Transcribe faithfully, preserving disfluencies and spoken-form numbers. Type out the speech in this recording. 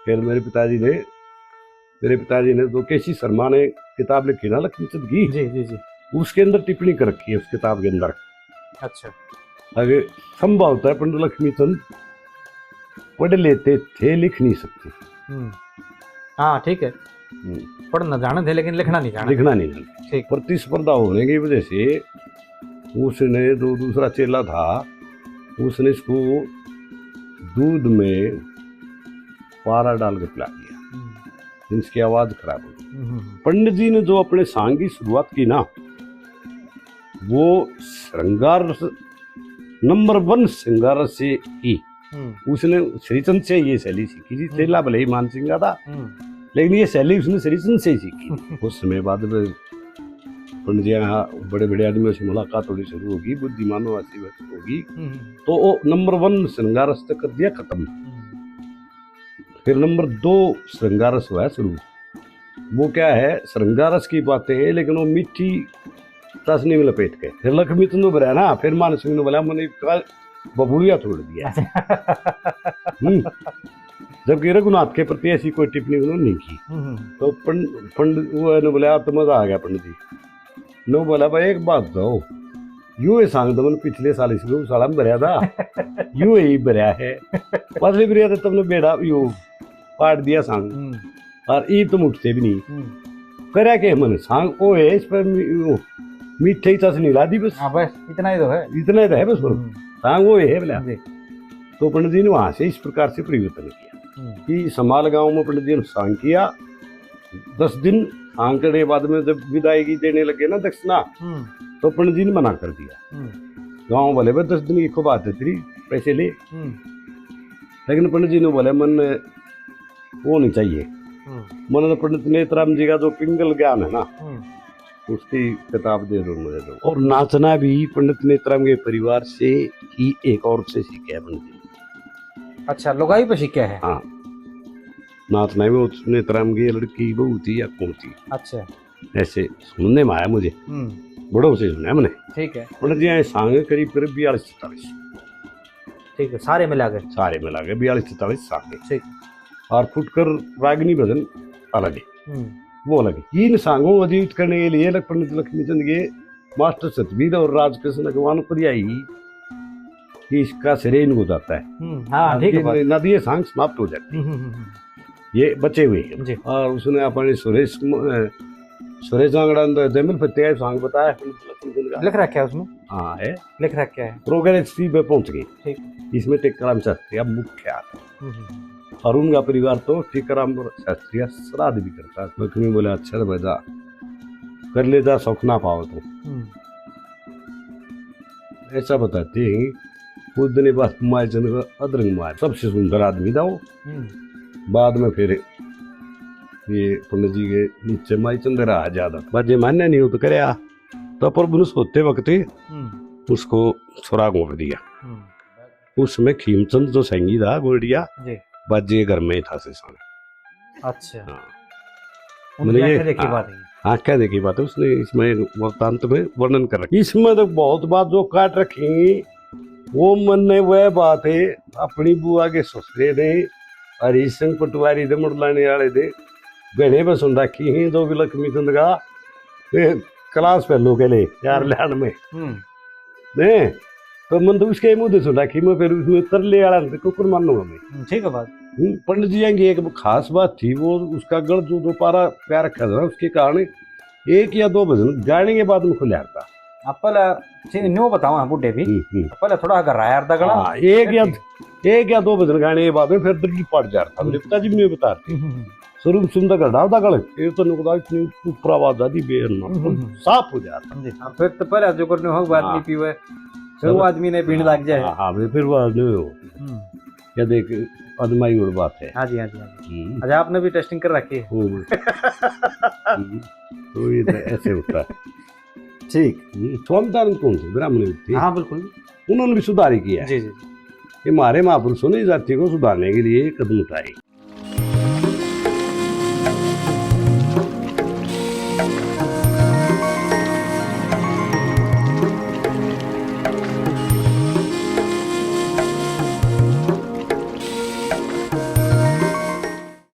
फिर मेरे पिताजी ने, मेरे पिताजी ने जो केसी शर्मा ने किताब लिखी ना लक्ष्मीचंद की, जी, जी, जी। उसके अंदर टिप्पणी कर रखी है उस किताब के अंदर। अच्छा। अगर संभवतः पंडित लक्ष्मीचंद पढ़ लेते थे, लिख नहीं सकते। हम्म। हाँ, ठीक है। हम्म। पढ़ना जाने थे, लेकिन लिखना नहीं जाने। लिखना नहीं जाने। ठीक। प्रतिस्पर्धा होने की वजह से उसने, जो दूसरा चेला था, उसने इसको दूध में पारा डाल के पिला दिया, हम्म। जिसकी आवाज खराब हो गई। हम्म, हम्म, हम्म। पंडित जी ने जो अपने सांग की शुरुआत की ना, वो श्रृंगार रस, नंबर वन श्रृंगार रस से की। हम्म। उसने श्रीचंद से ये शैली सीखी थी। हम्म। चेला भले ही मान सिंह का था, हम्म। लेकिन ये शैली उसने श्रीचंद से ही सीखी। उस समय बाद में पंडित जी यहाँ बड़े बड़े आदमियों से मुलाकात होनी शुरू होगी, बुद्धिमानों से बात होगी, हम्म। तो वो नंबर वन श्रृंगार रस तक कर दिया खत्म। हम्म। फिर नंबर दो श्रृंगार रस हुआ है शुरू। वो क्या है, श्रृंगार रस की बातें हैं, लेकिन वो मीठी चाशनी में लपेट के। फिर लक्ष्मी चंद ने भरया ना, फिर मानसिंह ने बोला, "मैंने इतना बबूलिया छोड़ दिया।" हम्म। जबकि रघुनाथ के प्रति ऐसी कोई टिप्पणी उन्होंने नहीं की। हम्म। तो पंड-, पंडित वो ने बोला, "अब तो मजा आ गया पंडित जी।" नो बोला, "भाई, एक बात बताओ, यो ही सांग तो मैंने पिछले साल इसमें उस साल में भरया था, यो ही भरया है। पिछले भरया था तुमने बेड़ा, यो पाट दिया सांग, हम्म। और ईब तुम उठते भी नहीं। हम्म। करया के मन सांग ओ है, इस पर मी-, वो मीठे ही चाशनी ला दी बस।" हाँ, बस इतना ही तो है। इतना ही तो है बस, हम्म। सांग वो है बोला। जी। तो पंडित जी ने वहां से इस प्रकार से परिवर्तन किया हम्म। कि समाल गांव में पंडित जी ने सांग किया, दस दिन सांग करने के बाद में जब विदाई की देने लगे ना दक्षिणा, हम्म। तो पंडित जी ने मना कर दिया। हम्म। गांव वाले, "भाई, दस दिन की खूब बात है तेरी, पैसे ले।" हम्म। लेकिन पंडित जी ने बोले, "मन वो नहीं चाहिए।" हम्म। मन पंडित नेतराम जी का जो पिंगल ज्ञान है ना, हम्म। उसकी किताब दे दो मुझे तो। और नाचना भी पंडित नेतराम के परिवार से ही एक औरत से सीखा है पंडित जी। अच्छा, लुगाई पे सीखा है? हाँ। नाचना भी उसने तरह की लड़की बहू थी या कौन थी? अच्छा। ऐसे सुनने में आया मुझे। हम्म। बड़ों से सुना है मैंने। ठीक है। पंडित जी आए सांगे करीब करीब बयालीस चौतालीस। ठीक है, सारे मिला के? सारे मिला के बयालीस चौतालीस सांगे। ठीक। और फुटकर रागनी भजन अलग है। हम्म। वो अलग है। इन सांगों को जीवित करने के लिए लख-, पंडित लक्ष्मी चंद के मास्टर सतबीर और राजकृष्ण अगवान पर आई कि इसका श्रेय इनको जाता है। हम्म, हाँ, ठीक है बात। नदी ये सांग समाप्त हो जाती है। हम्म, हम्म, हम्म। ये बचे हुए हैं। जी। और उसने अपने सुरेश म-, अ, सुरेश आंगड़ा ने जयमल फतेह का सांग बताया। लिख रखा है उसमें? हाँ, है। लिख रखा है। प्रोग्रेस थ्री पे पहुंच गई। ठीक। इसमें टेकाराम शास्त्री अब मुख्य आते हैं। हम्म, हम्म। और उनका परिवार तो टीकाराम शास्त्री का श्राद्ध भी करता है। लक्ष्मी बोले, "अच्छा तो भाई जा, कर ले जा, सुख ना पाओ तो।" हम्म। ऐसा बताते हैं। कुछ दिन बाद मायचंद का अदरंग मार, सबसे सुंदर आदमी था वो। हम्म। बाद में फिर ये पंडित जी के नीचे मायचंद रहा ज्यादा। बाजे मान्य नहीं हो तो करया, तो प्रभु ने सोते वक्त ही हम्म। उसको सुराग कर दिया। हम्म। उसमें खीमचंद जो सैंगी था गोरडिया, जी। बाजे घर में ही था से सामने। अच्छा। हाँ। उनकी मतलब ये, आंखें देखी हाँ, बात है। आंखें देखी बात है, उसने इसमें वृत्तांत में वर्णन कर रखा। इसमें तो बहुत बात जो काट रखी, वो मन ने वह बात है, अपनी बुआ के ससुरे ने, हरीश सिंह पटवारी दे मुड़लाने वाले दे, गहने में सुन रखी हैं, जो भी लक्ष्मी चंद का, ए, क्लास फेलो के लिए, यार हम्म। ल्याण में। हम्म। ने, तो मन तो उसके मुंह से सुना कि मैं फिर उसमें तरले वाला नहीं, कुकुर मानूंगा मैं। हम्म, ठीक है बात। हम्म, पंडित जी आएंगे, एक खास बात थी, वो उसका गल जो दोबारा प्यार रखा था ना, उसके कारण एक या दो भजन गाने के बाद में खुल जाता। अब पहले से न्यू बताओ, हाँ, बूढ़े भी। हम्म, हम्म। अब पहले थोड़ा घराया था गला। हाँ, एक या, फिर एक या दो भजन गाने के बाद में फिर दिल पड़ जाता। हम्म। मेरे पिताजी भी नहीं बताते। हम्म, हम्म, हम्म। शुरू में सुनता कर डालता गले, ये तो नुकदा इतनी ऊपर आवाज आती बेहद ना, हम्म, हम्म, हम्म। साफ हो जाता। जी, हाँ, फिर तो पहले जो करने हो, बात हाँ। नहीं पीवे, फिर वो आदमी ने पीने लग जाए। हाँ, हाँ, फिर, फिर वो आदमी हो। हम्म। क्या देख, आजमाई और बात है। हाँ जी, हाँ जी, हाँ जी। हम्म। अच्छा, आपने भी टेस्टिंग कर रखी है? हम्म। हम्म। तो ये तो ऐसे होता है। ठीक। हम्म, स्वामीदानंद कौन थे? ब्राह्मण थे। हाँ, बिल्कुल। उन्होंने भी सुधार ही किया है। जी, जी। ये हमारे महापुरुषों ने जाति को सुधारने के लिए कदम उठाए।